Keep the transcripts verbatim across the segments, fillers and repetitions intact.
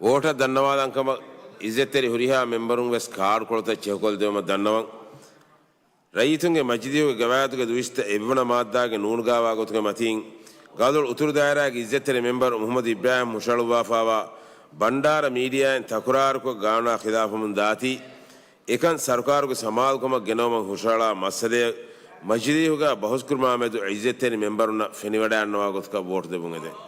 ވޯޓަށް ދަންނަވާލާންކަމަށް އިއްޒަތްތެރި ހުރިހާ މެމްބަރުން ވެސް ކާޑުކޮޅުތައް ޗެކުކޮށްދެވުމަށް ދަންނަވަން. ރައްޔިތުންގެ މަޖިލީހުގެ ގަވާއިދުގެ ދުވިސައްތަ އެއްވަނަ މާއްދާގެ ނޫނުގައިވާ ގޮތުގެ މަތީން، ގަދޮޅު އުތުރު ދާއިރާގެ އިއްޒަތްތެރި މެމްބަރު މުޙައްމަދު އިބްރާހިމް ހުށަހަޅުއްވާފާވާ ބަންޑާރަ މީޑިއާއިން ތަކުރާރުކޮށް ގާނޫނާ ޚިލާފުވަމުން ދާތީ، އެކަން ސަރުކާރުގެ ސަމާލުކަމަށް ގެނައުމަށް ހުށަހަޅާ މައްސަލައެއް މަޖިލީހުގަ ބަހުސްކުރުމާމެދު އިއްޒަތްތެރި މެމްބަރުންނަށް ފެނިވަޑައިގަންނަވާ ގޮތަކަށް ވޯޓު ދެއްވުން އެދެން.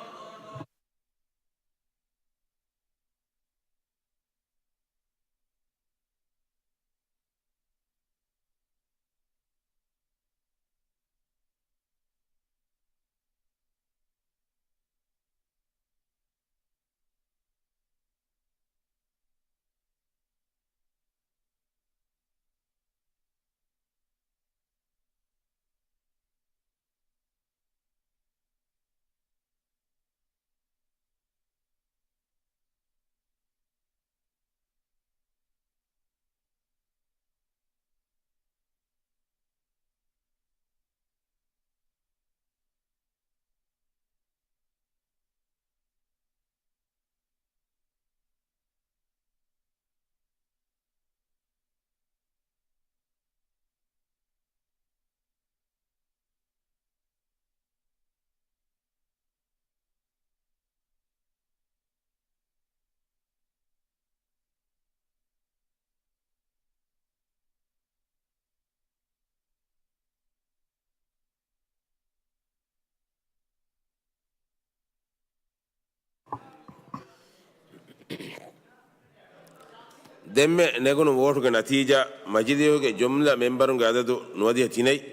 ދެންމެ ނެގުނު ވޯޓުގެ ނަތީޖާ، މަޖިލީހުގެ ޖުމްލަ މެމްބަރުންގެ އަދަދު ނުވަދިހަ ތިނެއް،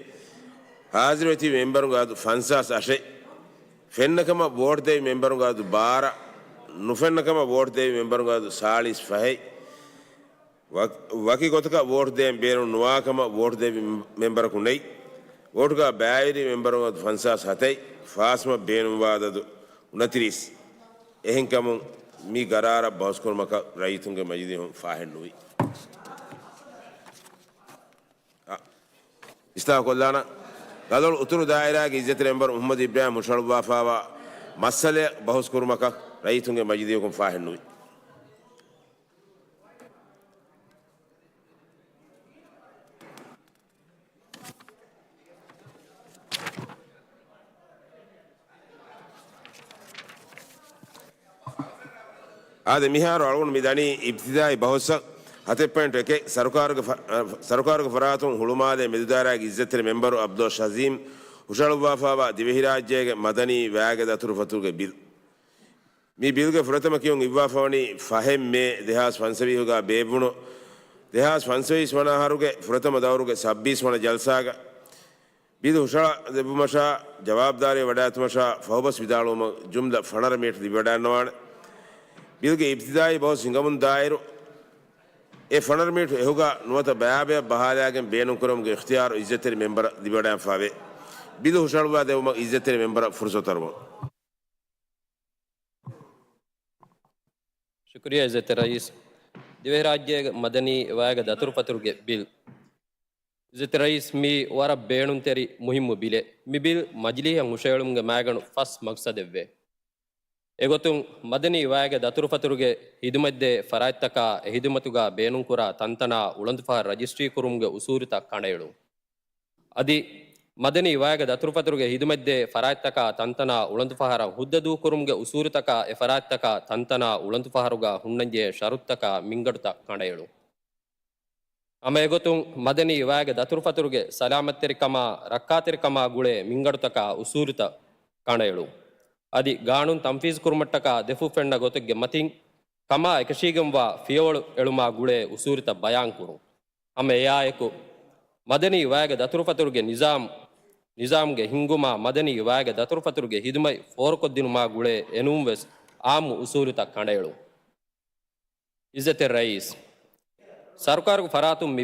ހާޒިރުވެތި މެމްބަރުންގެ އަދަދު ފަންސާސް އަށެއް، ފެންނަކަމަށް ވޯޓު ދެއްވި މެމްބަރުންގެ އަދަދު ބާރަ، ނުފެންނަކަމަށް ވޯޓު ދެއްވި މެމްބަރުންގެ އަދަދު ސާޅީސް ފަހެއް، ވަކި، ވަކި ގޮތަކަށް ވޯޓު ދޭން ބޭނުން ނުވާކަމަށް ވޯޓު ދެއްވި މެމްބަރަކު ނެތް. ވޯޓުގަ ބައިވެރި މެމްބަރުން އަދަދު ފަންސާސް ހަތެއް، ފާސްވުމަށް ބޭނުންވާ އަދަދު އުނަތިރީސް. އެހެންކަމުން މި ގަރާރަށް ބަހުސްކުރުމަކަށް ރައްޔިތުންގެ މަޖިލީހުން ފާހެއްނުވި. އިސްލާހުކޮށްލާނަން. ގަދޮޅު އުތުރު ދާއިރާގެ އިއްޒަތްތެރި މެމްބަރު މުޙައްމަދު އިބްރާހިމް ހުށަހަޅުއްވާފާވާ މައްސަލައަށް ބަހުސްކުރުމަކަށް ރައްޔިތުންގެ މަޖިލީހަކުން ފާހެއްނުވި. އާދެ، މިހާރު އަޅުގަނޑު މި ދަނީ އިބްތިދާއީ ބަހުސްއަށް. ހަތެއް ޕޮއިންޓު އެކެއް، ސަރުކާރުގެ ފަ-، އަ، ސަރުކާރުގެ ފަރާތުން ހުޅުމާލޭ މެދުދާއިރާގެ އިއްޒަތްތެރި މެމްބަރު އަބްދުﷲ ޝަޒީމް ހުށަހަޅުއްވާފާވާ ދިވެހިރާއްޖޭގެ މަދަނީ ވައިގެ ދަތުރުފަތުރުގެ ބިލް. މި ބިލްގެ ފުރަތަމަ ކިޔުން އިއްވާފަވަނީ ފަހެއް މޭ ދެހާސް ފަންސަވީހުގަ ބޭއްވުނު ދެހާސް ފަންސަވީސް ވަނަ އަހަރުގެ ފުރަތަމަ ދައުރުގެ ސައްބީސް ވަނަ ޖަލްސާގަ. ބިލް ހުށަހަޅަ ދެއްވުމަށާ ޖަވާބުދާރީ ވަޑައިގަތުމަށާ ފަހުބަސް ވިދާޅުވުމަށް ޖުމްލަ ފަނަރަ މިނިޓް ލިބިވަޑައިގަންނަވާނެ. ބިލްގެ އިބްތިދާއީ ބަހުސް ހިނގަމުން ދާއިރު، އެ ފަނަރަ މިނިޓް އެހުގަ ނުވަތަ ބައިބަޔަށް ބަހާލައިގެން ބޭނުންކުރެވުމުގެ އިޚްތިޔާރު އިއްޒަތްތެރި މެމްބަރަށް ލިބިވަޑައިގެންފާވޭ. ބިލް ހުށަހަޅުއްވާ ދެއްވުމަށް އިއްޒަތްތެރި މެމްބަރަށް ފުރުސަތު އަރުވަން. ޝުކުރިއްޔާ އިއްޒަތްތެރި ރައީސް. ދިވެހިރާއްޖޭގެ މަދަނީ ވައިގެ ދަތުރުފަތުރުގެ ބިލް. އިއްޒަތްތެރި ރައީސް، މީ ވަރަށް ބޭނުންތެރި މުހިއްމު ބިލެއް. މި ބިލް މަޖިލީހަށް ހުށަހެޅުމުގެ މައިގަނޑު ފަސް މަގްސަދެއްވޭ. އެގޮތުން، މަދަނީ ވައިގެ ދަތުރުފަތުރުގެ ހިދުމަތްދޭ ފަރާތްތަކާ އެ ހިދުމަތުގަ ބޭނުންކުރާ ތަންތަނާ އުޅަނދުފަހަރު ރަޖިސްޓްރީ ކުރުމުގެ އުސޫލުތައް ކަނޑައެޅުން. އަދި، މަދަނީ ވައިގެ ދަތުރުފަތުރުގެ ހިދުމަތްދޭ ފަރާތްތަކާ ތަންތަނާ އުޅަނދުފަހަރަށް ހުއްދަ ދޫކުރުމުގެ އުސޫލުތަކާ އެ ފަރާތްތަކާ ތަންތަނާ އުޅަނދުފަހަރުގަ ހުންނަންޖެހޭ ޝަރުތުތަކާ މިންގަނޑުތައް ކަނޑައެޅުން. ހަމަ އެގޮތުން، މަދަނީ ވައިގެ ދަތުރުފަތުރުގެ ސަލާމަތްތެރިކަމާ ރައްކާތެރިކަމާ ގުޅޭ މިންގަނޑުތަކާ އުސޫލުތައް ކަނޑައެޅުން. އަދި ގާނޫނު ތަންފީޒު ކުރުމަށްޓަކާ ދެފުށް ފެންނަ ގޮތެއްގެ މަތިން ކަމާ އެކަށީގެންވާ ފިޔަވަޅު އެޅުމާ ގުޅޭ އުސޫލުތައް ބަޔާންކުރުން. ހަމަ އެއާއެކު، މަދަނީ ވައިގެ ދަތުރުފަތުރުގެ ނިޒާމް، ނިޒާމްގެ ހިންގުމާ މަދަނީ ވައިގެ ދަތުރުފަތުރުގެ ހިދުމަތް ފޯރުކޮށްދިނުމާ ގުޅޭ އެނޫންވެސް އާއްމު އުސޫލުތައް ކަނޑައެޅުން. އިއްޒަތްތެރި ރައީސް، ސަރުކާރުގެ ފަރާތުން މި